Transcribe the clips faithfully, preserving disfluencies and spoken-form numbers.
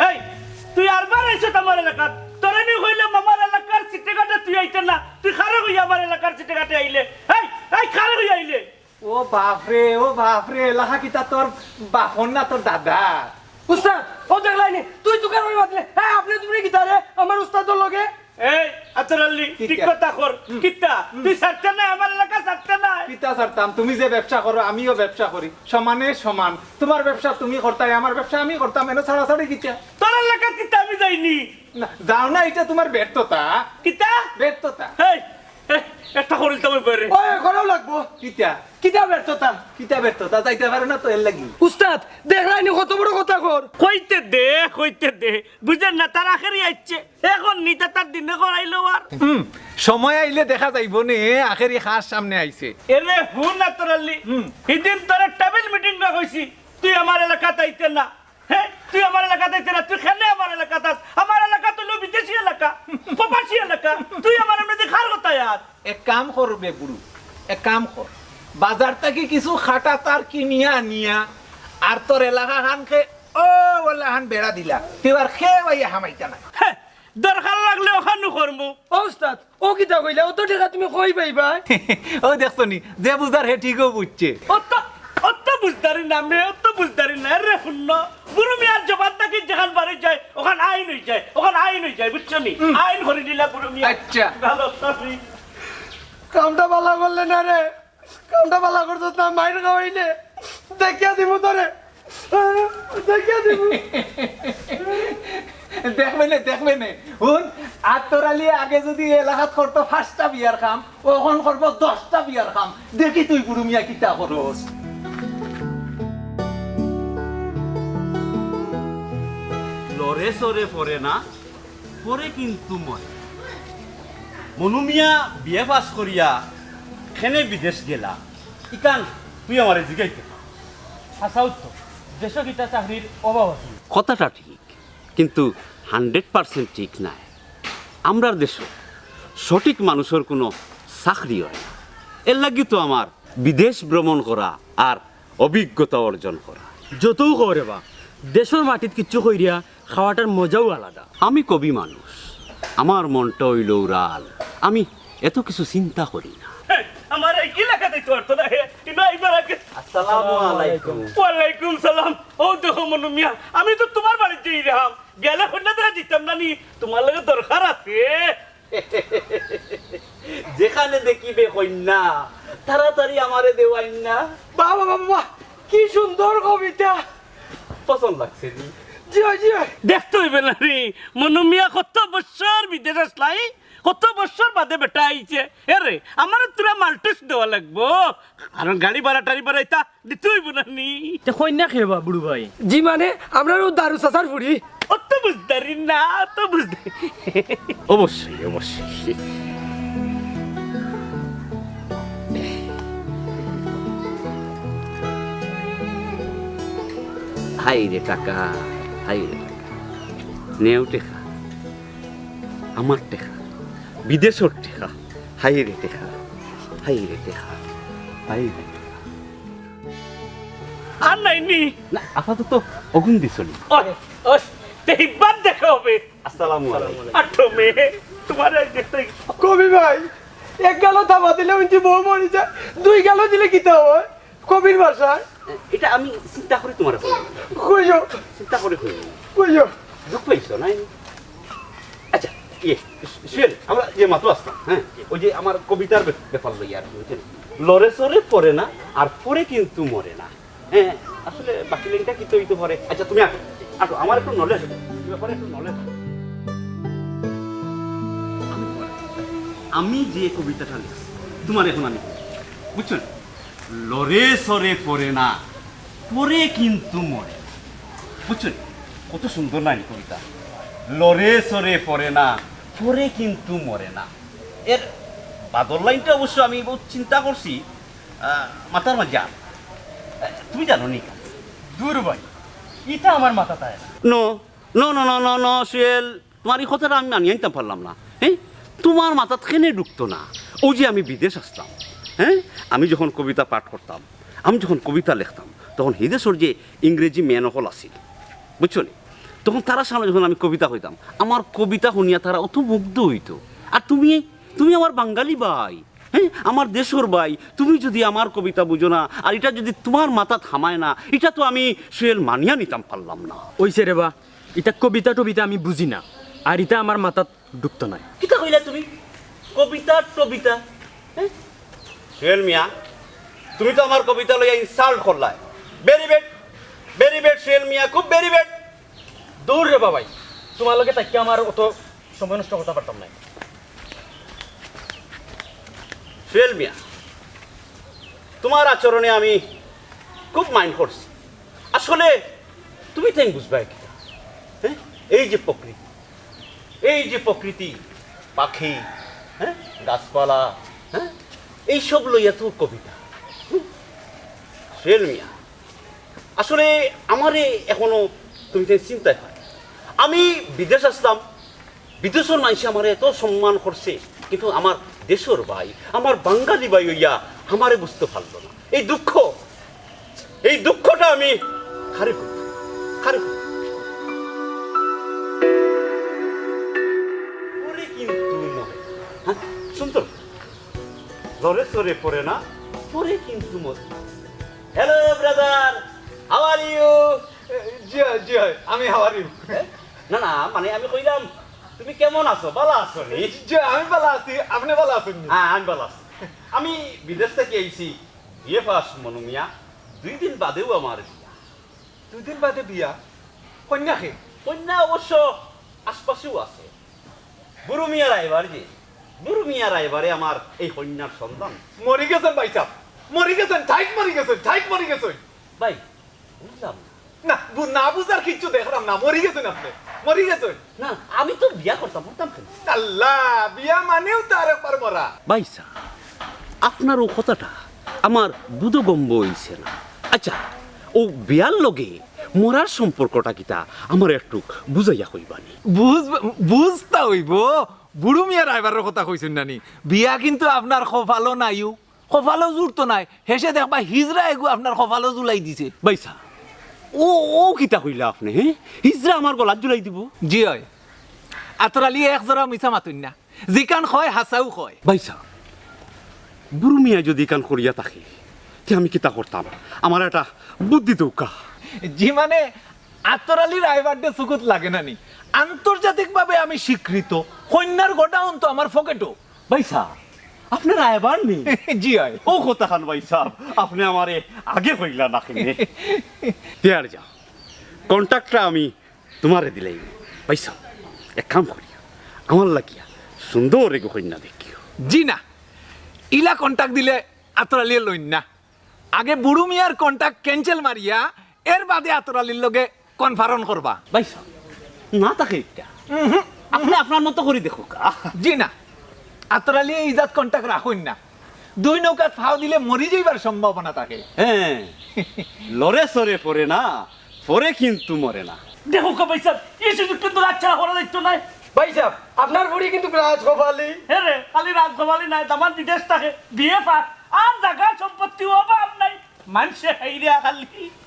এই, তুই আরবার আইছত আমার এলাকাত। তোরে নি কইলাম আমার এলাকার সিটেঘাটে তুই আইতে না। তুই কারে কইয়া আমার এলাকার সিটেঘাটে আইলে? এই, এই, কারে কইয়া আইলে? ও বাফরে, ও বাফরে, এলাকা কিতা তোর বাফর না তোর দাদা? উস্তাদ, ও দেখলায়নি, তুই তুকার ওই মাতলে, হ্যাঁ, আপনে তুমি কিতা রে, আমার উস্তাদর লগে? এই, আতর আলী, ঠিক কিতা? কথা কর। হুম। কিতা? হুম। তুই ছাড়তে না, আমার এলাকা ছাড়তে না। কিতা ছাড়তাম? তুমি যে ব্যবসা করো, আমিও ব্যবসা করি, সমানে সমান। তুমার ব্যবসা তুমি করতায়, আমার ব্যবসা আমি করতাম, এনো ছাড়াছাড়ি কিতা? তোর এলাকা কিতা আমি যাইনি? না, যাও না, ইটা তুমার ব্যর্থতা। কিতা? ব্যর্থতা। এই, এই, একটা করিল তো আমি বাইরে। ওই, করাও লাগবো। কিতা? কিতা ব্যর্থতা? কিতা ব্যর্থতা? যাইতা পারে না তো এর লাগি। উস্তাদ, দেখলায়নি কত বড় কথা কর। কইতে দে, কইতে দে। বুঝের না, তার আখেরি আইছে। এখন নিতা তার দিনে করাইলো আর। হুম, সময় আইলে দেখা যাইবো নে, আখেরি খাস সামনে আইছে। এরে হুন আতর আলী, হুম। হিদিন তোরে টেবিল মিটিং না কইছি, তুই আমার এলাকাত আইতে না। হে, তুই আমার এলাকাত আইতে না, তুই কেনে আমার এলাকাত আস? আমার এলাকা তো অইলো বিদেশি এলাকা, প্রবাসী এলাকা। তুই আমার এমনিতে কার কথা আর? এক কাম কর বে বুরু, এক কাম কর, বাজার থাকি কিছু কাটা তার কিনিয়া আনিয়া, আর তোর এলাকা খানকে ও বলে হান বেড়া দিলা, তুই আর কে ভাইয়া হামাইতা না। হে, দরকার লাগলে অখানউ করমু। ও উস্তাদ, ও কিতা কইলা? অত টেকা তুমি কই পাইবায়? ও দেখছো নি, যে বুঝার হে ঠিকও বুঝছে। অত, অত বুঝদারি না মে, অত বুঝদারি না। রে হুন্ন, বুরু মিয়ার জবান থাকি যেখান বারই যায়, অখান আইন অই যায়, অখান আইন অই যায়, বুঝছো নি? হুম। আইন করি দিলা বুরু মিয়া। আচ্ছা। ভালো থাকি। কামটা ভালা করলে না রে। কামটা ভালা করছস না, মাইর খাওয়াইলে। দেখিয়া দিমু তোরে। দেখিয়া দিমু। দেখবে নে, দেখবে নে। হুন, আতর আলী আগে যুদি এলাকাত করতো পাঁচটা বিয়ার কাম, অখন করবো দশটা বিয়ার কাম। দেখি তুই বুরু মিয়া কিতা করস। লড়ে চড়ে পড়ে না, পড়ে কিন্তু মরে। মনু মিয়া বিএ পাস করিয়া কেনে বিদেশ গেলা, ইখান তুই আমারে জিগাইতে পারস। হাছা উত্তর, দেশো কিতা চাকরির অভাব আছে নি? কথাটা ঠিক, কিন্তু হান্ড্রেড পার্সেন্ট ঠিক নায়। আমরার দেশো সঠিক মানুষর কুনু চাকরি অয় না। এরলাগি তো আমার বিদেশ ভ্রমণ করা আর অভিজ্ঞতা অর্জন করা। যতউ কও রে বা, দেশর মাটিত কিচ্ছু করিয়া খাওয়াটার মজাউ আলাদা। আমি কবি মানুষ, আমার মনটা অইলো উড়াল, আমি এত কিছু চিন্তা করি না। হে, আমার এই এলাকাত তো অর্থ না, হে, কিন্তু এইবার আগে। আসসালামু আলাইকুম। ওয়ালাইকুম সালাম। ও দেখো মনু মিয়া, আমি তো তুমার বাড়িত যাইরাম, গেলে কইন্যা দেখা দিতাম না নি, তুমার লগে দরকার আছে। যেখানে দেখিবে কইন্যা, তাড়াতাড়ি আমারে দেওয়াইন না। বাহ, বাহ, বাহ, বাহ, কি সুন্দর কবিতা। পছন্দ লাগছে নি? জি অয়, জি অয়। দেখতে অইবে না নি, মনু মিয়া কত বছর বিদেশ আছলা, কত বছর বাদে বেটা আইছে। এরে, আমারে থুড়া মালটুস দেওয়া লাগবো, কারণ গাড়ি ভাড়া টাড়ি ভাড়া ইতা দিতে অইবো না নি? তে কইন্যা কে বা বুরু ভাই? জি মানে, আমরার অউ দারু চাচার ফুড়ি। অত বুঝদারি না, অত বুঝদারি। অবশ্যই, অবশ্যই। হায় রে টাকা, হায় রে টাকা। নেও টেকা, আমার টেকা, বিদেশর টেকা। হায় রে টেকা, হায় রে টেকা, হায় রে টেকা। আর নাই নি? না, আপাতত অগুন দি চলি। ওই, ওই, তে হিব্বাত দেখা অইবে। আসসালামু আলাইকুম। আটো মে, তুমারে দেখতে। কবি ভাই, এক গালো থাবা দিলে উনতি বউ মরি যায়, দুই গালো দিলে কিতা অয়? কবির ভাষায়। ইটা আমি চিন্তা করি তুমারে কইমু। কইও। চিন্তা করি কইমু। কইও। দুখ পাইছো, নায়? আচ্ছা, ইয়ে, সুয়েল, আমরা যে মাত্র আসলাম, হ্যাঁ, ওই যে আমার কবিতার ব্যাপ-, ব্যাপার লইয়া আর কি, বুঝছেন? লড়ে চড়ে পড়ে না, আর পড়ে কিন্তু মরে না। হ্যাঁ, আসলে বাকি লাইনটা কিতা অইতে পারে? আচ্ছা, তুমি আটো, আটো, আমার একটু নলেজ আছে, এই ব্যাপারে একটু নলেজ আছে। আমি তোমার, আমি যে কবিতাটা লিখছি, তোমার এখন আমি, বুঝছো নি? লড়ে চড়ে পড়ে না, পড়ে কিন্তু মরে। বুঝছো নি? কত সুন্দর নায় নি কবিতা? লড়ে চড়ে পড়ে না, পড়ে কিন্তু মরে না। এর বাদর লাইনটা অবশ্য আমি বহুত চিন্তা করছি, আহ, মাথার মাঝে আর। আহ, তুমি জানো নি? দূর ভাই, ইটা আমার মাথাত আয় না। No, no, no, no, no, no, সুয়েল, তোমার ই কথাটা আমি মানিয়া নিতাম পারলাম না। হ্যাঁ, তোমার মাথাত কেনে ঢুকতো না? অউ যে আমি বিদেশ আসলাম, হ্যাঁ, আমি যখন কবিতা পাঠ করতাম, আমি যখন কবিতা লেখতাম, তখন হি দেশর যে ইংরেজি ম্যান অকল আছিল, বুঝছো নি? তখন তারার সামনে যখন আমি কবিতা কইতাম, আমার কবিতা হুনিয়া তারা অত মুগ্ধ অইতো। আর তুমি, তুমি আমার বাঙালি ভাই, হ্যাঁ, আমার দেশর ভাই, তুমি যুদি আমার কবিতা বুঝো না, আর ইটা যুদি তুমার মাথাত হামায় না, ইটা তো আমি সোহেল মানিয়া নিতাম পারলাম না। অইছে রে বা, ইতা কবিতা টবিতা আমি বুঝি না, আর ইতা আমার মাথাত ঢুকতো নায়। কিতা কইলা তুমি? কবিতা টবিতা? হ্যাঁ? সোহেল মিয়া, তুমি তো আমার কবিতা লইয়া insult করলায়। Very bad, very bad Sohel মিয়া, খুব very bad। দূর রে বাবাই, তুমার লগে থাকিয়া আমার অত সময় নষ্ট করতাম পারতাম নায়। সোহেল মিয়া, তুমার আচরণে আমি খুব mind করছি। আসলে তুমি তাইন বুঝবায় কিতা? হ্যাঁ? এই যে প্রকৃতি, এই যে প্রকৃতি, পাখি, হ্যাঁ, গাছপালা, হ্যাঁ, এইসব লইয়া তো কবিতা। হুম? সোহেল মিয়া, আসলে আমারে এখনো তুমি তাইন চিনতায় পারো। আমি বিদেশ আছলাম, বিদেশর মানষে আমারে এত সম্মান করছে, কিন্তু আমার দেশর ভাই, আমার বাঙালি ভাই অইয়া আমারে বুঝতো পারলো না। এই দুঃখ, এই দুঃখটা আমি কারে কই, কারে কই? পড়ে কিন্তু মরে। হ্যাঁ, শুনতো? লড়ে চড়ে পড়ে না, পড়ে কিন্তু মরে। Hello brother, how are you? জি অয়, জি অয়, আমি হাওয়ারিম। না, না, মানে আমি কইলাম, তুমি কেমন আছো? ভালা আছো নি? জি, আমি ভালা আছি, আপনে ভালা আছইন নি? হ্যাঁ, আমি ভালা আছি। আমি বিদেশ থাকি আইছি, বিএ পাস মনু মিয়া, দুই দিন বাদেউ আমার বিয়া। দুই দিন বাদে বিয়া? কইন্যা কে? কইন্যা অবশ্য আশপাশেউ আছে। বুরু মিয়া রায়বার যে, বুরু মিয়া রায়বারে আমার এই কইন্যার সন্ধান। মরি গেছইন ভাইসাব, মরি গেছইন, ঠাইত মরি গেছইন, ঠাইত মরি গেছইন। ভাই, বুঝলাম না। না, বু-, না বুঝার কিচ্ছু দেখরাম না, মরি গেছইন আপনে, মরি গেছইন। না, আমি তো বিয়া করতাম, করতাম কেনে? আল্লাহ, বিয়া মানেউ তো আরেকবার মরা। ভাইসাব, আপনার অউ কথাটা আমার বোধগম্য অইছে না। আচ্ছা, অউ বিয়ার লগে মরার সম্পর্কটা কিতা? আমারে একটুক বুঝাইয়া কইবা নি। বুঝ-, বুঝতা অইবো, বুরু মিয়া রায়বারর কথা কইছইন না নি? বিয়া কিন্তু আপনার কপালো নাইউ। কপালো জুড়তো নায়, হেষে দেখবা হিজড়া এগু আপনার কপালো জুলাই দিছে। ভাইসাব, অউ, অউ কিতা কইলা আপনে, হে? হিজড়া আমার গলাত জুলাই দিবো? জি অয়। আতর আলীয়ে এক জরা মিছা মাতইন না। যেখান কয়, হাছাউ কয়। ভাইসাব, বুরু মিয়ায় যুদি ইখান করিয়া থাকে, তে আমি কিতা করতাম? আমারে একটা বুদ্ধি দেউক্কা। জি মানে, আতর আলী রায়বার দে চুকুত লাগে না নি? আন্তর্জাতিকভাবে আমি স্বীকৃত। কইন্যার গোডাউন তো আমার পকেটো। ভাইসাব, আপনে রায়বার নি? জি অয়। অউ কথাখান ভাইসাব, আপনে আমারে আগে কইলা না কেনে? তে আর যাও, contract টা আমি তুমারে দিলাইমু। ভাইসাব, এক কাম করিও, আমার লাগিয়া সুন্দর এগু কইন্যা দেখিও। জি না, ইলা contract দিলে আতর আলীয়ে লইন না। আগে বুরু মিয়ার contract cancel মারিয়া এর বাদে আতর আলীর লগে conference করবা। ভাইসাব, না থাকে ইটা। উহুম। আপনে আপনার মতো করি দেখউক্কা। জি না, আতর আলীয়ে ইজাত contract রাখইন না। দুই নৌকাত ফাও দিলে মরি যাইবার সম্ভাবনা থাকে। হ্যাঁ, লড়ে চড়ে পড়ে না, পড়ে কিন্তু মরে না। দেখউক্কা ভাইসাব, ই সুযোগ কিন্তু হাতছাড়া করা যাইতো নায়। ভাইসাব, আপনার ফুড়ি কিন্তু রাজকপালি। হে রে, খালি রাজকপালি নায়, দামান বিদেশ থাকে, বিএ পাস, আর জাগা সম্পত্তি অভাব নাই, মানষে খাইরা খালি।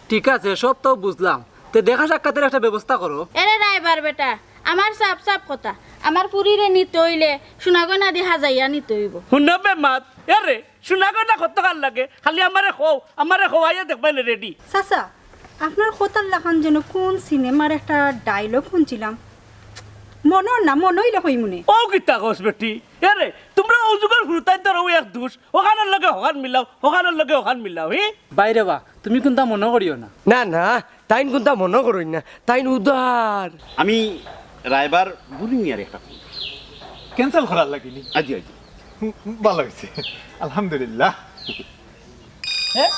ঠিক আছে, সব তো বুঝলাম, তে দেখা সাক্ষাতের একটা ব্যবস্থা করো। এরে রায়বার বেটা, আমার সাফ সাফ কথা, আমার ফুড়িরে নিতে অইলে সোনাগয়না দি হাজাইয়া নিতে অইবো। হুনো বে মাত, এরে সোনাগয়না কতখান লাগে? খালি আমারে কও, আমারে কওয়াইয়া দেখবায়নে ready। চাচা, আপনার কথার লাখান যেন কোন সিনেমার একটা dialogue হুনছিলাম, মনো না, মনো অইলে কইমুনে। অউ কিতা কস বেটি? এরে, তুমরা অউ যুগর হুরুতাইন্তর অউ এক দুষ, অখানর লগে অখান মিলাও, অখানর লগে অখান মিলাও, হি? ভাইরে বা, তুমি কুন্তা মনো করিও না। না, না, তাইন কুন্তা মনো করইন না, তাইন উদার। আমি রায়বার বুরু মিয়ার একটা ফোন। Cancel করার লাগি নি? আজি, আজি। হুম, হুম, ভালা অইছে। আলহামদুলিল্লাহ। হ্যাঁ?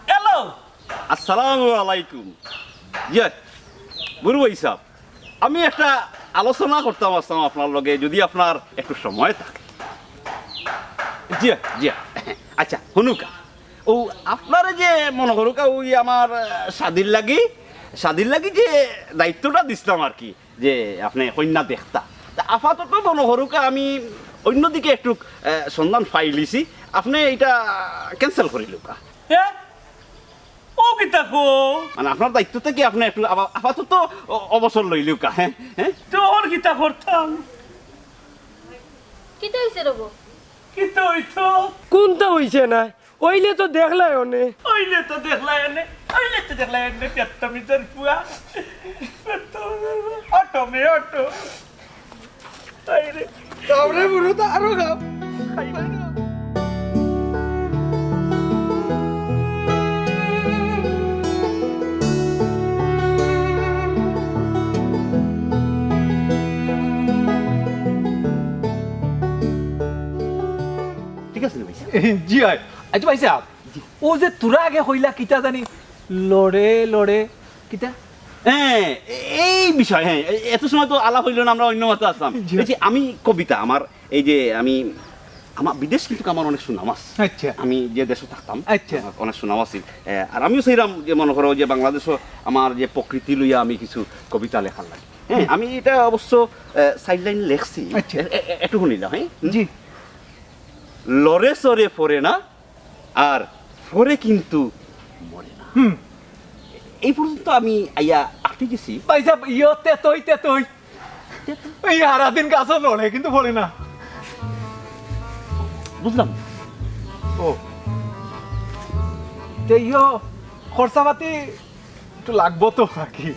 হ্যালো। আসসালামু আলাইকুম। ইয়ে, বুরু ভাইসাব, আমি একটা আলোচনা করতাম আছলাম আপনার লগে, যুদি আপনার একটু সময় থাকে। জি, জি। আচ্ছা, হুনুক্কা। অউ আপনারে যে মনো করুক্কা, অউ আমার, আহ, শাদির লাগি, শাদির লাগি যে দায়িত্বটা দিছলাম আর কি, যে আপনে কইন্যা দেখতা। তে আপাতত মনো করুক্কা, আমি অইন্যদিকে একটু, আহ, সন্ধান পাইলিছি, আপনে ইটা cancel করিলউক্কা। হ্যাঁ? ও কিতা কও? মানে, আপনার দায়িত্ব থাকি আপনে একটু আবা-, আপাতত অ-, অবসর লইলিউক্কা, হ্যাঁ? হ্যাঁ? তে অখন কিতা করতাম? কিতা অইছে রে বা? কিতা অইতো? কুনতা অইছে না? অইলে তো দেখলায় অনে। অইলে তো দেখলায় অনে। অইলে তো দেখলায় অনে, পেট্টামিটার পুয়া। অটো মে, অটো। আইরে। তারপরে বুড়ো তো আরো খাও। খাইবা না। ঠিক আছে নি ভাইসাব? জি অয়। আচ্ছা ভাইসাব, অউ যে তোরা আগে কইলা কিতা জানি, লড়ে লড়ে কিতা? হ্যাঁ, এই বিষয়, হ্যাঁ, এ-, এত সময় তো আলাপ অইলো না, আমরা অন্য মাতে আছলাম। জি। এই যে আমি কবিতা, আমার এই যে আমি, আমার বিদেশ কিন্তু আমার অনেক সুনাম আছে। আচ্ছা। আমি যে দেশো থাকতাম, আচ্ছা। আমার অনেক সুনাম আছিল। এ, আর আমিও চাইরাম যে মনো করো যে বাংলাদেশো আমার যে প্রকৃতি লইয়া আমি কিছু কবিতা লেখার লাগি। হ্যাঁ, হুম। আমি ইটা অবশ্য, এ, চাইর লাইন লেখছি। আচ্ছা। এ-, এ-, এ-, একটু হুনিলাও, হ্যাঁ? হুম? জি। লড়ে চড়ে পড়ে না, আর পড়ে কিন্তু মরে না। হুম। এই পর্যন্ত আমি আইয়া আটকি গেছি। ভাইসাব, ইয়ো তেতই, তেতই। এই হারাদিন গাছো লড়ে, কিন্তু পড়ে না। বুঝলাম। ও। তে ইয়ো খরচাপাতি একটু লাগবো তো আর কি।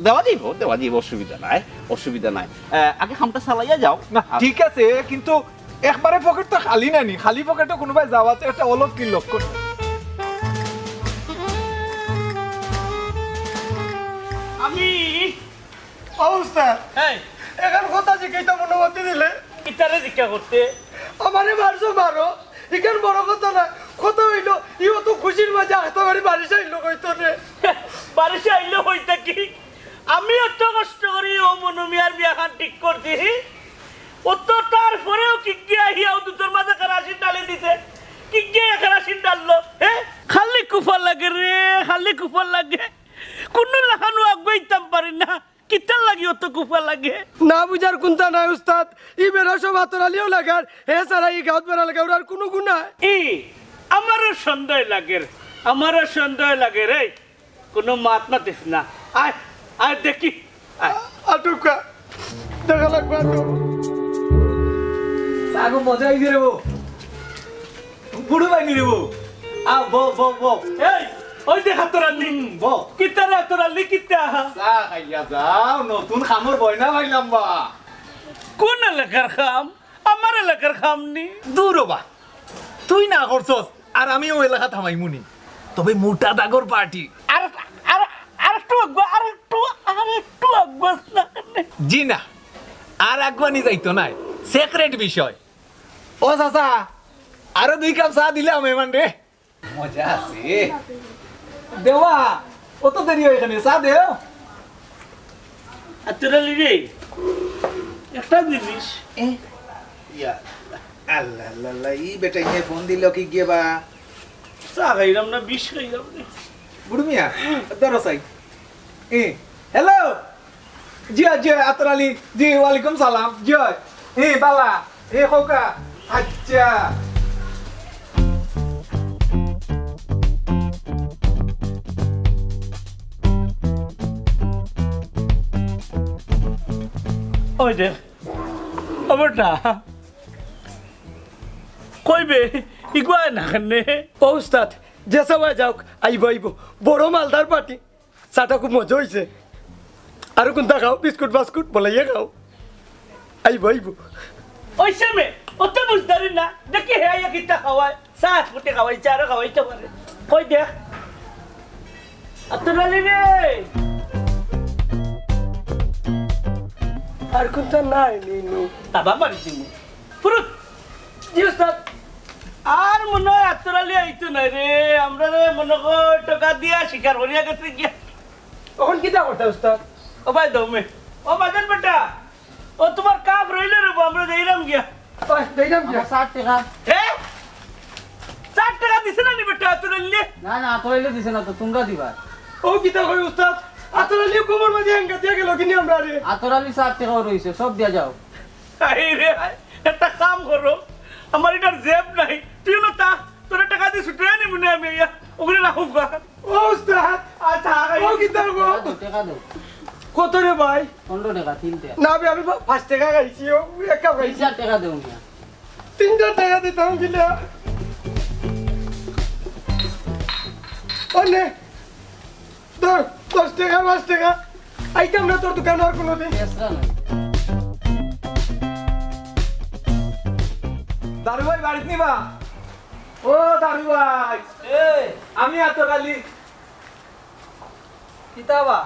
দেওয়া যাইবো, দেওয়া যাইবো, অসুবিধা নাই, অসুবিধা নাই। আহ, আগে কামটা চালাইয়া যাও। না, আর ঠিক আছে, কিন্তু একবারে পকেট তো খালি নানি, খালি পকেটো কুনুবায় যাওয়া তো একটা অলক্ষীর লক্ষণ। আমি অবস্থা। এই। এখন কথা জিজ্ঞাসা অনুমতি দিলে? ইতারে জিজ্ঞা করতে? আমারে মারছো মারো, ইখান বড় কথা না। কথা অইলো, ই অত খুশির মাঝে আখতা বাড়ি বারিশ আইলো কইতো রে। বারিশ আইলো কইতা কি? আমি অত কষ্ট করি অউ মনু মিয়ার বিয়াখান ঠিক করছি, হি? অত তারপরেও কিগিয়ে আইয়া অউ দুধর মাঝে কেরাসিন ঢালি দিছে। কিগিয়ে কেরাসিন ঢাললো, হে? খালি কুফা লাগে রে, খালি কুফা লাগে। কুনু লাখানউ আগুয়াইতাম পারি না। কিতার লাগি অত কুফা লাগে? না বুঝার কুন্তা নাই উস্তাদ, ই বেড়া সব আতর আলিও লাগার, হে ছাড়া ই গাউত বেড়া লাগার, আর কুনু গুণ নাই। ই, আমারও সন্দেহ লাগের, আমারও সন্দেহ লাগের। এই, কুনু মাত মাতিস না, আয়, আয় দেখি, আয়। আটুকা, দেখা লাগবে আটু। সাগু মজা অইছে রে বউ। বুড়ো ভাই নি রে বউ। আ, বউ, বউ, বউ। এই, ওই দেখ আতর আলি। হুম, বউ। কিতা রে আতর আলি, কিতা? চা খাইয়া যাও, নতুন কামর বয়না পাইলাম বা। কোন এলাকার কাম? আমার এলাকার কাম নি। দূর বা, তুই না করছস, আর আমি অউ এলাকাত হামাইমু নি। তবে মোটা দাগর পার্টি। আর, আর, আর একটু আগুয়া, আর একটু, আর একটু আগুয়া না। জি না, আর আগুয়ানি যাইতো নায়, সিক্রেট বিষয়। ও চাচা, আরো দুই কাপ চা দিলাও মেহমানরে। মজা আছে। দেওয়া, অত দেরি অয় কেনে, চা দেও। আতর আলি রে, একটা জিনিস। এ? ইয়া, আল্লাহ, আল্লাহ, আল্লাহ, ই বেটাইনে ফোন দিলো কিগিয়ে বা? চা খাইরাম না, বিষ খাইরাম রে। বুড়ু মিয়া, ধরো চাই। এ, হ্যালো। জি অয়, জি অয়, আতর আলি, জি, ওয়ালাইকুম সালাম, জি অয়। এ, বালা, এ, খোকা, আচ্ছা। ওই দে, খবরটা। কইবে, ইগুয়ায় না কেনে? ও উস্তাদ, যে সবাই যাউক, আইবো, আইবো। বড় মালদার পার্টি। চাটা খুব মজা অইছে। আরো কুন্তা খাও, বিস্কুট বাস্কুট বলাইয়া খাও। আইবো, আইবো। ওই সামনে, অত বুঝদারি না। দেখি হে আইয়া কিতা খাওয়ায়। চা ফুটে খাওয়াইছে, আরো খাওয়াইতে পারে। কই দেখ। আতর আলি রে। আর কুন্তা নাই, নি, নি। তাবা মারি দিমু। ফুরুত। জি উস্তাদ। আর মনো অয় আতর আলি আইতো নায় রে, আমরারে মনো কর টেকা দিয়া শিকার করিয়া গেছে গিয়া। অখন কিতা করতা উস্তাদ? ও ভাই দমে। ও বাজান বেটা, ও তুমার কাপ রইলো রে বা, আমরা যাইরাম গিয়া। ওই, যাইরাম গিয়া। আমার ষাট টেকা। হে? ষাট টেকা দিছে না নি বেটা আতর আলিয়ে? না, না, আতর আলিয়ে দিছে না তো, তুমরা দিবা। ও কিতা কই উস্তাদ? আতর আলিয়ে কোমর মাঝে হেঙ্গা দিয়া গেল কিনি আমরারে? আতর আলি ষাট টেকাও রইছে, সব দিয়া যাও। হায় রে হায়, একটা কাম করো, আমার ইটার জেব নাই, তুই অনো থাক, তোরে টেকা দি ছুটে আনি মনে আমি ইয়া, ওগুলো রাখো গা। ও উস্তাদ, আচ্ছা, আগে ও কিতা গো? টেকা দেও, টেকা দেও। কত রে ভাই? পনেরো টেকা, তিনটা। না বে, আমি পা-, পাঁচ টেকা খাইছি, ও এক কাপ খাইছি। তিনটা টেকা দেও মিয়া। তিনটা টেকা দিতাম কিলা? ও নে, ধর, দশ টেকা, পাঁচ টেকা। আইতাম না তোর দোকানে আর কোনোদিন। বেচরা নাই। দারু ভাই, বাড়িত নিবা? ও দারু ভাই, এই, আমি আতর আলী। কিতা বা?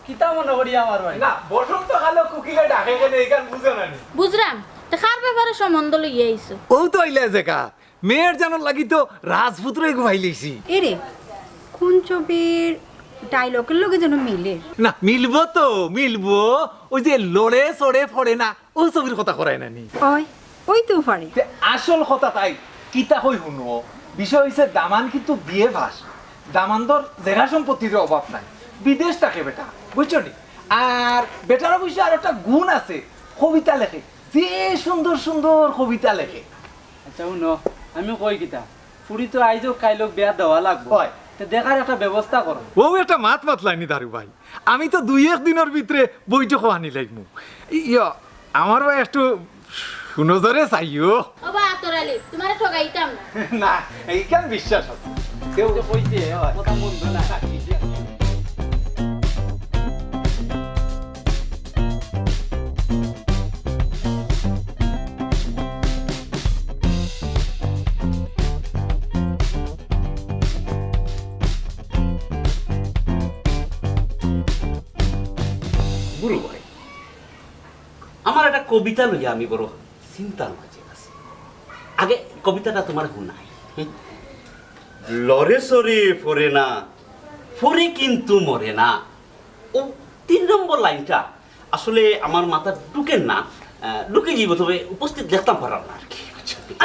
কিতা মনো করি আমার ভাই? না, বসন্ত কালো কুকিলে ডাকে কেনে, ইখান বুঝো না নি? বুঝরাম, তে কার ব্যাপারে সম্বন্ধ লইয়া আইছো? ও তো আইলা যে কা, মেয়ের জানার লাগি তো রাজপুত্র এগু ভাই লইছি। এরে, কোন ছবির ডায়লগের লগে যেন মিলে? না, মিলবো তো, মিলবো। ওই যে লড়ে চড়ে পড়ে না, ও ছবির কথা করায় না নি? ওই, ওই তো পারে। তে আসল কথা তাই, কিতা কই হুনো, বিষয় হইছে দামান কিন্তু বিএ পাস, দামান্দর জেগা সম্পত্তির অভাব নাই, বিদেশ থাকে বেটা, বুঝছো নি? আর বেটার অবশ্য আর একটা গুণ আছে, কবিতা লেখে, যে সুন্দর সুন্দর কবিতা লেখে। আচ্ছা হুনো, আমি কই কিতা, ফুড়ি তো আইজ হোক কাইল হোক বিয়া দেওয়া লাগবো। হয়। তে দেখার একটা ব্যবস্থা করো। ও একটা মাত মাতলাইনি দারু ভাই, আমি তো দুই এক দিনর ভিতরে বৈঠক আনি লাগমু। ইয়া, আমার ভাই একটু সুনজরে চাইও। ও বা আতর আলী, তোমারে ঠগাইতাম না। না, এইখান বিশ্বাস আছে। কেউ তো কইছে, কথা মন্দ না। বুরু ভাই, আমার একটা কবিতা লইয়া আমি বড় চিন্তার মাঝে আছি। আগে কবিতাটা তোমার হুনাই। লড়ে চড়ে পড়ে না, পড়ে কিন্তু মরে না। ও তিন নম্বর লাইনটা আসলে আমার মাথাত ঢুকের না, আহ, ঢুকি যাইবো, তবে উপস্থিত লেখতাম পারলাম না আর কি।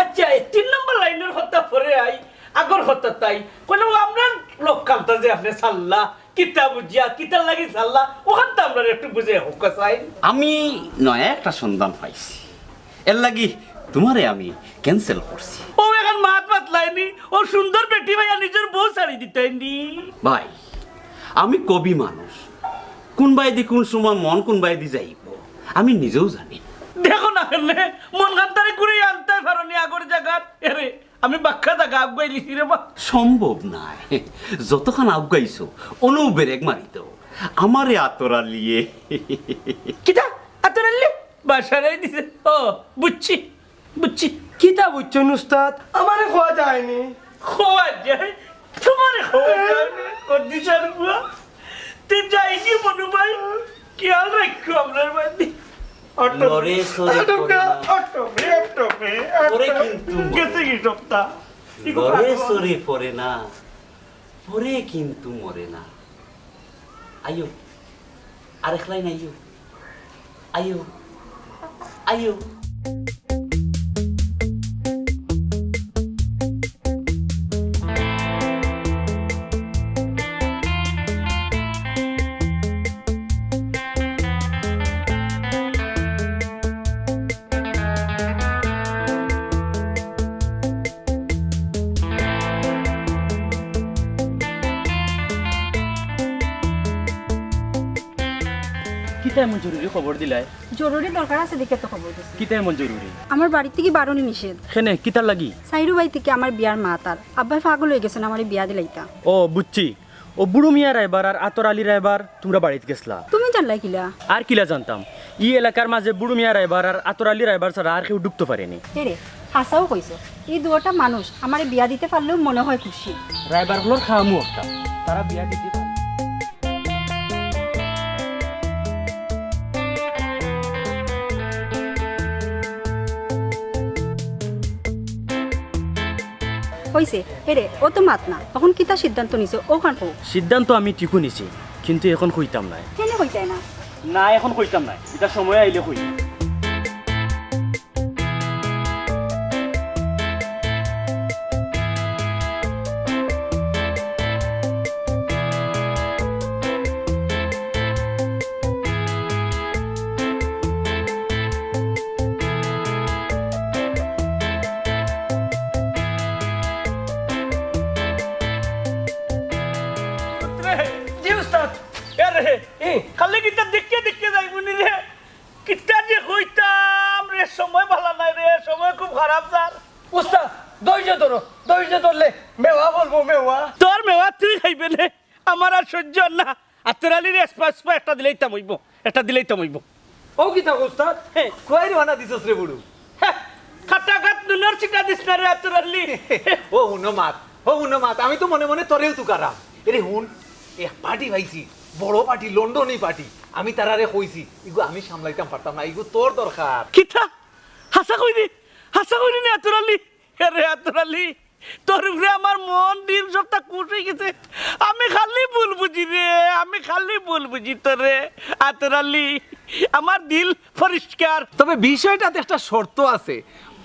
আচ্ছা, এই তিন নম্বর লাইনর কথা পরে আই, আগর কথা তাই। কইলাম, আমরার লোক কান্তা যে আপনে ছাড়লা, কিতা বুঝিয়া, কিতার লাগি ছাড়লা, অখান তো আমরারে একটু বুঝাইয়া কউক্কা চাই। আমি নয়া একটা সন্ধান পাইছি, এর লাগি তোমারে আমি cancel করছি। ও অখন মাত মাতলায়নি, ও সুন্দর বেটি পাইয়া নিজর বউ ছাড়ি দিতায়নি। ভাই, আমি কবি মানুষ, কুনবায়দি কুন সময় মন কুনবায়দি যাইবো, আমি নিজেও জানি না। দেখো না কেনে, মন কান্তারে ঘুরাইয়া আনতায় পারোনি আগর জাগাত। এরে, আমি বাক্কা জাগা আগুয়াইলিছি রে বা। সম্ভব নায়, যতখান আগুয়াইছো, অনউ ব্রেক মারিতো। আমারে আতর আলিয়ে। কিতা? আতর আলিয়ে? বাসারাই দিছে। ও, বুঝছি, বুঝছি। কিতা বুঝছইন উস্তাদ? আমারে কওয়া যায়নি। কওয়া যায়? তোমারে কওয়া যায়নি? কন্ডিশন বুয়া। তে যাইগি মনু ভাই, খেয়াল রাখিও আমরার বাড়ি। অটো, লড়ে চড়ে অটো, পড়ে না। Auto, auto, auto. পড়ে কিন্তু মরে। গেছে কি সপ্তাহ? লড়ে চড়ে পড়ে না, পড়ে কিন্তু মরে না। আইও, আরেক লাইন আইও। আইও, আইও। কিতা এমন জরুরি খবর দিলায়? জরুরি দরকার আছে দেখিয়া তো খবর দিছি। কিতা এমন জরুরি? আমার বাড়ি থাকি বারনি নিষেধ। কেনে, কিতার লাগি? চাইরু ভাই থাকি আমার বিয়ার মাত আর। আব্বায় পাগল অইগেছইন আমারে বিয়া দিলাইতা। ও, বুঝছি। ও বুরু মিয়া রায়বার আর আতর আলী রায়বার তুমরা বাড়িত গেছলা। তুমি জানলায় কিলা? আর কিলা জানতাম? ই এলাকার মাঝে বুরু মিয়া রায়বার আর আতর আলী রায়বার ছাড়া আর কেউ ঢুকতো পারেনি। এরে, হাছাউ কইছো। ই দুইটা মানুষ আমারে বিয়া দিতে পারলেউ মনে অয় খুশি। রায়বার অকলর খামু একটা। তারা বিয়া দিতে পারে। অইছে, এরে, অত মাত না। অখন কিতা সিদ্ধান্ত নিছো, অখান কও। সিদ্ধান্ত আমি ঠিকউ নিছি, কিন্তু অখন কইতাম নায়। কেনে কইতায় না? না, অখন কইতাম নায়, ইটা সময় আইলে কইমু। এ, খালি কিতা দেখিয়া দেখিয়া যাইবো নি রে? কিতা যে কইতাম রে, সময় ভালা নাই রে, সময় খুব খারাপ যার। উস্তাদ, ধৈর্য ধরো, ধৈর্য ধরলে মেওয়া ফলবো, মেওয়া। তোর মেওয়া তুই খাইবে নে, আমার আর সহ্য অর না। আতর আলীরে এসপা এসপা একটা দিলাইতাম অইবো, একটা দিলাইতাম অইবো। ও কিতা উস্তাদ? হে। কুয়াই রওয়ানা দিছস রে বুরু? হে, খাটা গাত নুনর ছিটা দিস না রে আতর আলী। ও হুনো মাত, ও হুনো মাত, আমি তো মনে মনে তোরেউ তুকারাম। এরে হুন, এক পার্টি পাইছি, বড় পার্টি, লন্ডনী পার্টি। আমি তারারে কইছি, ইগু আমি সামলাইতাম পারতাম না, ইগু তোর দরকার। কিতা? হাছা কইরে, হাছা কইরে নি আতর আলী? আরে আতর আলী, তোর উপরে আমার মন দিল সবটা খুশ অই গেছে। আমি খালি ভুল বুঝি রে, আমি খালি ভুল বুঝি তোরে। আতর আলী, আমার দিল পরিষ্কার। তবে বিষয়টাত একটা শর্ত আছে,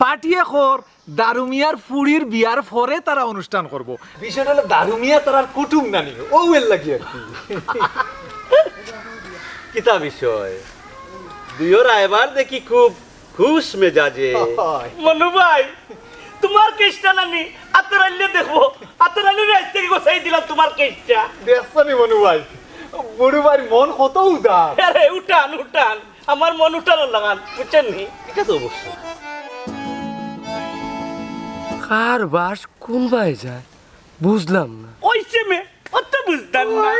পার্টিয়ে কর দারু মিয়ার ফুড়ির বিয়ার পরে তারা অনুষ্ঠান করবো। বিষয়টা অইলো দারু মিয়া তারার কুটুম নানি, অউ এর লাগি আর কি। কিতা বিষয়? দুইও রায়বার দেখি খুব খুশ মেজাজে। মনু ভাই, তুমার কেসটা নানি আতর আলীয়ে দেখবো। আতর আলীরে আইজ থাকি গছাই দিলাম তুমার কেসটা। দেখছো নি মনু ভাই, বুরু ভাইর মন কত উদার। আরে উঠান, উঠান, আমার মন উঠানর লাখান, বুঝছইন নি? ইটা তো অবশ্যই। কার বাস কুন বায় যায়? বুঝলাম না। অইছে মে, অত বুঝতাম না,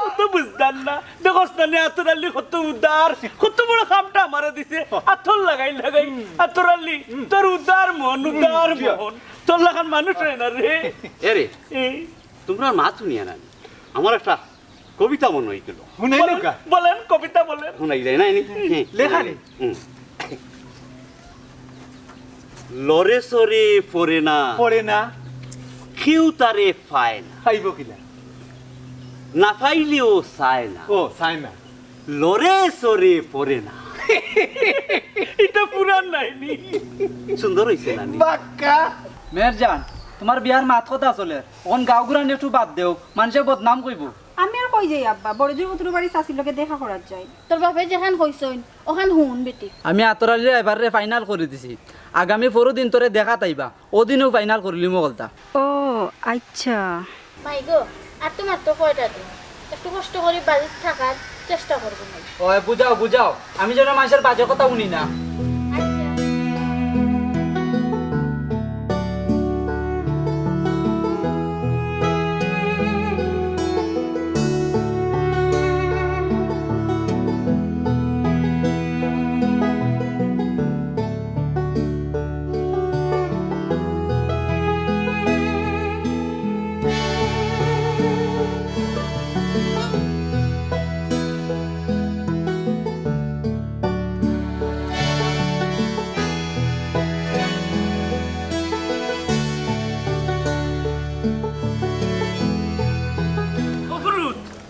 অত বুঝতাম না। দেখোস না নে, আতর আলী কত উদার, কত বড় কামটা আমারে দিছে। আতর লাগাই লাগাই, আতর আলী, তোর উদার মন, উদার মন। তোর লাখান মানুষ অয় না রে। এরে, এ। তুমরার মাত হুনিয়া না, আমার একটা কবিতা মনো অইগেলো। হুনাইলাউক্কা। বলেন, কবিতা বলেন। হুনাই যায় না, এনি? হুম। লেখা নি? হুম। লড়ে চড়ে পড়ে না। পড়ে না। কেউ তারে পায় না। পাইবো কিলা? না পাইলেও চায় না। ও, চায় না। লড়ে চড়ে পড়ে না। ইটা পুরান নায় নি? সুন্দর অইছে না নি? বাক্কা। মেহেরজান, তুমার বিয়ার মাত-কথা চলের, অখন গাঁও-ঘুরানি একটু বাদ দেও, মানষে বদনাম কইবো। আমি আর কই যাই আব্বা, বড়জোর হুতুর বাড়ি চাচির লগে দেখা করাত যাই। তোর বাপে যেখান কইছইন, অখান হুন বেটি। আমি আতর আলীরে এবারে ফাইনাল করি দিছি, আগামী পরশু দিন তোরে দেখাত আইবা, অউ দিনেউ ফাইনাল করিলিমু হকলতা। ও আইচ্ছা। মাই গো, আর তো মাত্র কয়টা দিন, একটু কষ্ট করি বাড়িত থাকার চেষ্টা করবো মাই। ওই বুঝাও, বুঝাও, আমি যেন মানষর বাজে কথা হুনি না। আইচ্ছা।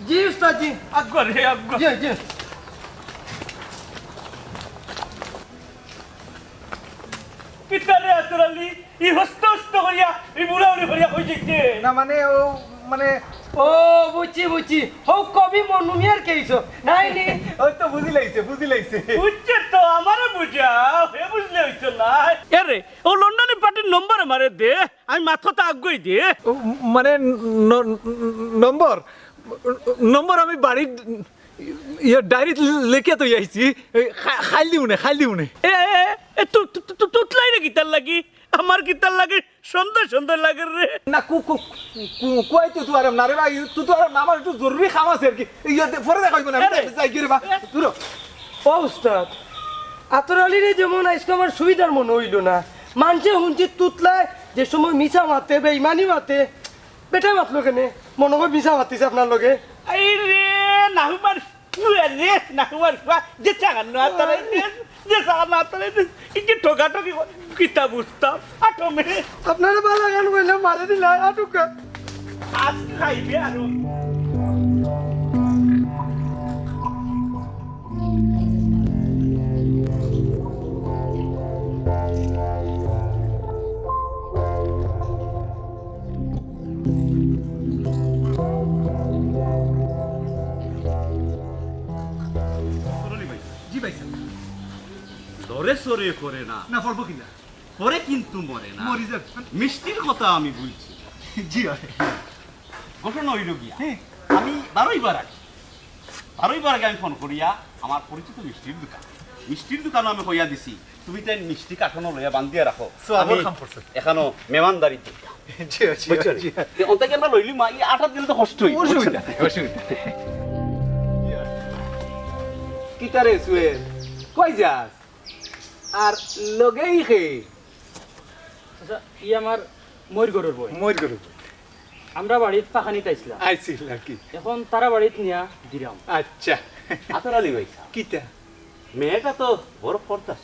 জি উস্তাদ জি। আগুয়া রে, আগুয়া। জি, জি। কিতা রে আতর আলী, ই হস্ত হস্ত করিয়া, ই বুড়া উড়ি করিয়া কই যাইতে? না মানে, ও, মানে, ও, বুঝছি, বুঝছি। হউ কবি মনু মিয়ার কেইছো, নায় নি? ওই তো বুঝি লাইছে, বুঝি লাইছে। বুঝছে তো, আমারে বুঝাও, হে বুঝলে অইতো না। এরে, অউ লন্ডনী পার্টির নম্বর আমারে দে, আমি মাত-কথা আগুয়াই দে। ও, মানে, ন-, ন-, নম্বর, নম্বর আমি বাড়িত ইয়ে, ডায়েরিত লেখিয়া থই আইছি। এই, খা-, খাইল দিমুনে, খাইল দিমুনে। এ, এ, এ, এ, তু-, তু-, তু-, তু-, তুতলাইরে কিতার লাগি? আমার কিতার লাগি? সুন্দর সুন্দর লাগের রে। না, কু-, কু-, কু-, কুয়াই তো তুয়ারাম না রে ভাই, তো তুয়ারাম না, আমার একটু জরুরি কাম আছে আর কি। ইয়ে, দে-, পরে দেখা অইবো না, আমি এ রে। যাই গি রে বা। এ। দূর হ। ও উস্তাদ, আতর আলীরে যেমন আইজকে আমার সুবিধার মনো অইলো না। মানষে হুনছি তুতলায় যে সময় মিছা মাতে, বেইমানি মাতে, বেটায় মাতলো কেনে? মনো অয় মিছা মাতিছে আপনার লগে। এই রে, নাহুমার ফুয়া রে, নাহুমার ফুয়া, যে চাগান না তারাই দে, যে চাগান না তারাই দে, এই যে ঠোকাঠোকি করে, কিতা বুঝতাম? আটো মে। আপনারা বালা গান কইলে মারে দিলা, আটুকা। আজ খাইবে আরো। জি ভাই সাহেব। লড়ে চড়ে করে না। না, পড়বো কিনা? পড়ে কিন্তু মরে না। মরি যাক। মিষ্টির কথা আমি বলছি। জি ভাই। ঘটনা অইলো গিয়া, হ্যাঁ। আমি বারোই বার আছি। বারোইবার আগে আমি ফোন করিয়া আমার পরিচিত মিষ্টির দোকান, মিষ্টির দোকানো আমি কইয়া দিছি, তুমি তাই মিষ্টি কার্টনো লইয়া বান্ধিয়া রাখো। সওয়াবর আমি কাম করছো। এখানো মেহমানদারি দিতাম। জি, জি, বুঝছো নি? জি। তে অন্তাকে আমরা লইলি মা, এই আঠার দিলে তো কষ্ট হইব, বুঝছো অসুবিধা নি? নাই, অসুবিধা নাই। কিতা রে সুয়েল, কই যাস? আর লগেই খে? আচ্ছা, ই আমার ময়ূর ঘরর বইন। ময়ূর ঘরর বইন। আমরা বাড়িত ফাখানিত আইছলাম। আইছিল আর কি। এখন তারা বাড়িত নিয়া দিরাম। আচ্ছা। আতর আলী ভাই সাহেব। কিতা? মেয়েটা তো বড় পর্দাস।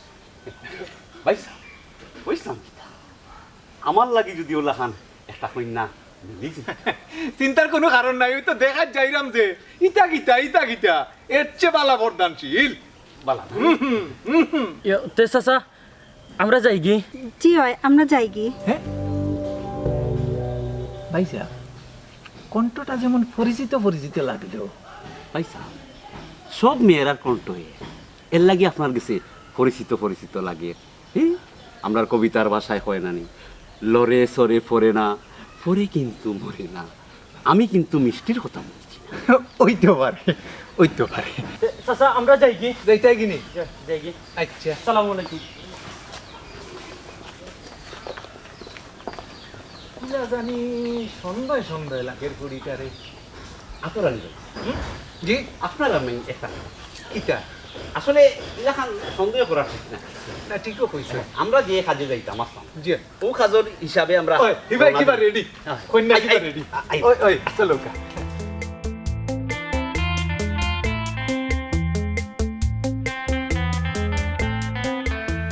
ভাই সাহেব, কইছলাম কিতা? আমার লাগি যদি ওলাখান একটা কইন্যা মিলি যেত। চিন্তার কোনো কারণ নাই, ওই তো দেখাত যাইরাম যে ইতা কিতা, ইতা কিতা, এর চেয়ে বালা বর্দানশীল। বালা না? হুম, হুম, হুম, হুম। ইয়ে, তে চাচা, আমরা যাইগি? জি অয়, আমরা যাইগি। হ্যাঁ? ভাইসাব, কণ্ঠটা যেমন পরিচিত পরিচিত লাগলো। ভাইসাব, সব মেয়েরার কণ্ঠ এ, এর লাগি আপনার গেছে পরিচিত পরিচিত লাগে। হি? আমরার কবিতার ভাষায় কয় না নি, লড়ে চড়ে পড়ে না, পড়ে কিন্তু মরে না। আমি কিন্তু মিষ্টির কথা বলছি না। অইতো পারে, অইতো পারে। এ, চাচা, আমরা যাইগি? যাইতায় গি নি? যা, যাইগি। আচ্ছা। আসসালামু আলাইকুম। কিলা জানি সন্দেহ সন্দেহ লাগের কুড়িটারে। আতর আলী ভাই। হুম? জি? আপনার আমি একটা কিতা? আসলে ইলাখান সন্দেহ করা ঠিক না। না, ঠিকও কইছে। আমরা যে কাজে যাইতাম আসতাম। জি। ও কাজর হিসাবে আমরা ওই, হিবাই রওনা কিবা দিই। রেডি? হ্যাঁ। কইন্যা আই, কিবা আই, রেডি? আই। ওই, ওই, চলো কা।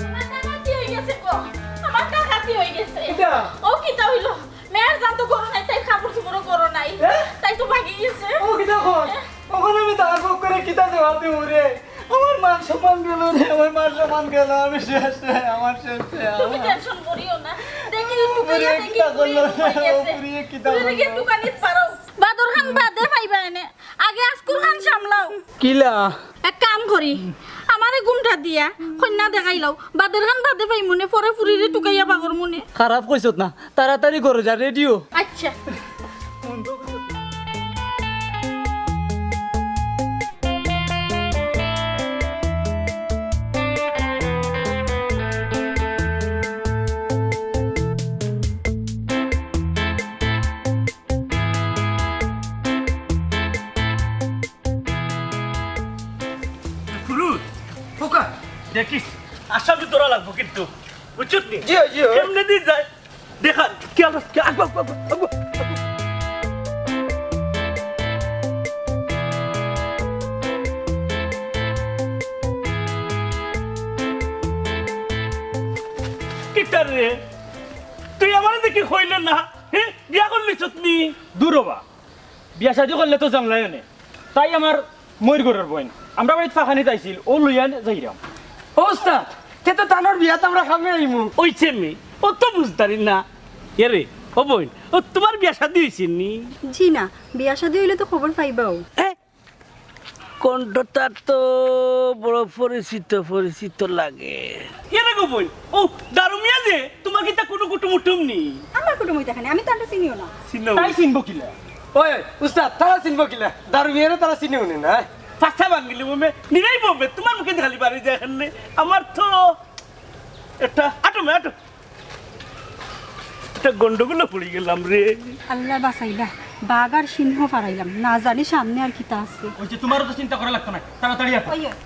আমার ডাকাতি হয়ে গেছে গো। আমার ডাকাতি হয়ে গেছে। কিতা? ও কিতা হইলো? মেয়ের জান তো ঘরো নাই, তাই কাপড় চোপড়ও ঘরো নাই। এ? তাই তো ভাগি গেছে। ও কিতা কর? এ? ওখানে আমি তার পক্ষ করে কিতা জবাব দিব রে? আমার মান সম্মান গেল রে, আমার মান সম্মান গেল, আমি শেষ রে, আমার শেষ রে, তুমি আমার। টেনশন করিও না, দেখি একটু ওরে, কইয়া দেখি, কিতা করলো? ঘুরিয়ে গেছে। ওরে, কিতা ঘুরিয়ে করলো? একটু কানিত পারো। বাদর খান বাদে পাইবা এনে, আগে আজকুর খান সামলাও। কিলা? এক কাম করি, আমারে ঘুমটা দিয়া কইন্যা দেখাইলাও, বাদর খান বাদে পাইমুনে, পরে ফুরিরে টুকাইয়া বাগর মুনে। খারাপ কইছত না, তাড়াতাড়ি করো যা, রেডিও। আচ্ছা। ফুরুত, খোকা, দেখিস, আসামি ধরা লাগবো কিন্তু, বুঝছত নি? জি, জি। কেমনে দিন যায়? দেখা, খেয়াল রাখ, খেয়াল, আগো, আগো, আগো, আগো। কিতা রে? তুই আমারে দেখি কইলে না, হে? বিয়া করলিছত নি? দূর হবা। বিয়া শাদি করলে তো জানলাই নে। তাই আমার ময়ূর ঘরর বইন। আমরা বাড়িত ফাখানিত আইছিল, ও লইয়া যাইরাম। ও উস্তাদ, তে তো তানর বিয়াত আমরা খামে আইমু। ওই ছেমি, ও তো বুঝতারি না। এরে, ও বইন, ও তোমার বিয়া শাদি হইছে নি? জি না, বিয়া শাদি হইলে তো খবর পাইবাও। এ, কণ্ঠটা তো বড় পরিচিত পরিচিত লাগে। এরে গো বইন, ও দারু মিয়া যে, তোমার কিতা কোনো কুটুম উটুম নি? আমার কুটুম হইতে এখানে, আমি তো আমরা চিনিও না। চিনো? তাই চিনবো কিলা? ওই, উস্তাদ, তারা চিনবো কিলা? দারু মিয়ারে তারা চিনিও নি না। পাছা ভাঙিলে বমে, নিরাই বমে, তোমার মুখে খালি বাড়ি যায় এখানে। আমার তো একটা, আটো মে, আটো। একটা গন্ডগোল পড়ি গেলাম রে। আল্লাহ বাঁচাইলা, বাঘ আর সিংহ ফারাইলাম, না জানি সামনে আর কিতা আছে। ওই যে তোমারও তো চিন্তা করা লাগতো না, তাড়াতাড়ি আটো। ওই, ওই।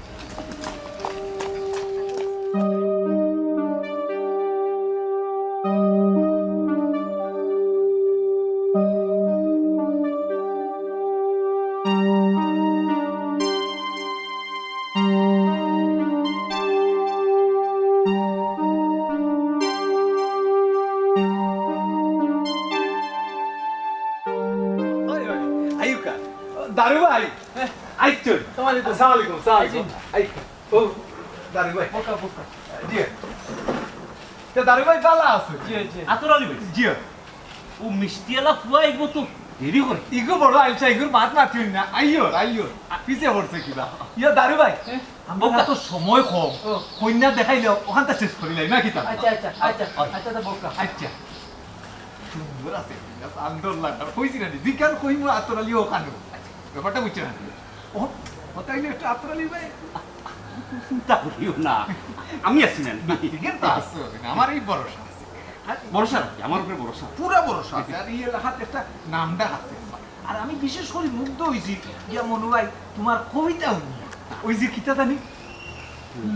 ওই, ওই, আইউক্কা। দারু ভাই, আইছইন। আসসালামু আলাইকুম। আসসালামু আলাইকুম, আসসালামু আলাইকুম। আইছইন। আই, ও, দারু ভাই। বকা, বকা। জি। তে দারু ভাই, ভালা আছো? জি, জি। আতর আলী ভাই। জি। ও মিষ্টিআলা ফুয়া ইগু তো দেরি করে। ইগু বড় আইলসা, ইগুর মাত মাতিও না। আইও, আইও। পিছে পড়ছে কিবা। ইয়া দারু ভাই, হ্যাঁ? আমরা বকা। তো সময় কম। ও। কইন্যা দেখাইলে ওখানটা শেষ করি লাই, না কিতা? আচ্ছা, আচ্ছা, আচ্ছা, আচ্ছা। আচ্ছা, তো বকা। আচ্ছা। সুন্দর আছে, আন্দর লাগা। কইছি না নি? যেখান কইমু আতর আলী ওখানো। ব্যাপারটা বুঝছো না? ও কথা হইলে একটু আত্রালি ভাই। চিন্তা করিও না, আমি আছি না। না, ঠিক আছে, আমার এই ভরসা আছে। আর ভরসা রাখি, আমার উপরে ভরসা। পুরা ভরসা আছে। আর এই এলাকাত একটা নামডাক আছে। আর আমি বিশেষ করে মুগ্ধ হইছি, ইয়া মনু ভাই, তোমার কবিতা হুনিয়া। ওই যে কিতা জানি,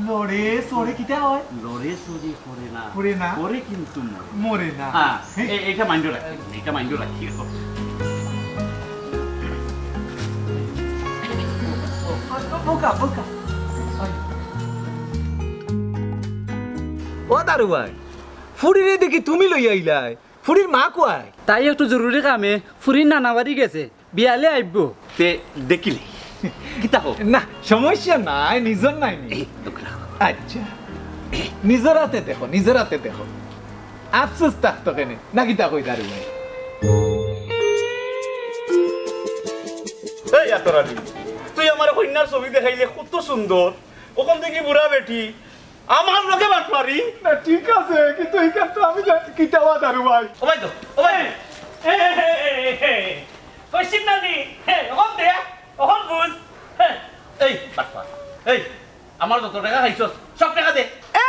লড়ে চড়ে কিতা হয়? লড়ে চড়ে পড়ে না। পড়ে না। পড়ে কিন্তু মরে। মরে না। হ্যাঁ, হ্যাঁ। এ-, এটা মাইন্ডো রাখি, এটা মাইন্ডো রাখি। বোকা, বোকা। ও দারু ভাই, ফুরিরে দেখি তুমি লই আইলায়, ফুরির মা কই? তাই একটু জরুরি কামে ফুরির নানা বাড়ি গেছে, বিয়ালে আইবো। তে দেখিলে কিতা হোক? না, সমস্যা নাই, নিজর নাই নি। এই, দোকরা। আচ্ছা, নিজর হাতে দেখো, নিজর হাতে দেখো। আফসোস থাকতো কেনে? না কিতা কই দারু ভাই? এই আতর আলী, তুই আমার কইন্যার ছবি দেখাইলে কত সুন্দর, অখন দেখি বুড়া বেটি, আমার লগে বাটপারি। না, ঠিক আছে, কিন্তু ইখান তো আমি জানি কিতা বা দারু ভাই। ও ভাই তো, ও ভাই। এ, এ, এ, এ, এ, এ। কইছিস না নি? হে, অখন দে, অখন বুঝ। হে। এই, বাটপার। এই, আমার যত টেকা খাইছস, সব টেকা দে। এ,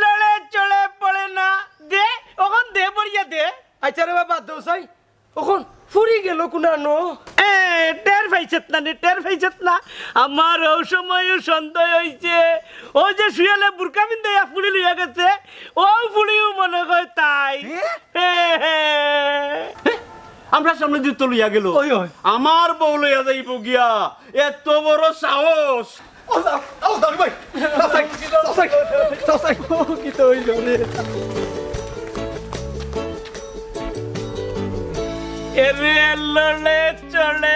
লড়ে চড়ে পড়ে না। দে, অখন দে, বড়িয়া দে। আচ্ছা রে বাবা, দোসাই, অখন ফুরি গেল কুনানো? এ, টের পাইছত না নি, টের পাইছত না? আমার অউ সময়ও সন্দেহ হইছে। অউ যে শুয়ালে বুরকা পিন্দাইয়া ফুড়ি লইয়া গেছে, অউ ফুড়িও মনে হয় তাই। এ? এ, এ। এ, আমরার সামনেদি তো লইয়া গেল। ওই, ওই। আমার বউ লইয়া যাইবো গিয়া, এত বড় সাহস। ও, যাও, যাও, দারু ভাই। চাচাই, চাচাই, চাচাই। ও, কিতা অইল রে? এরে লড়ে চড়ে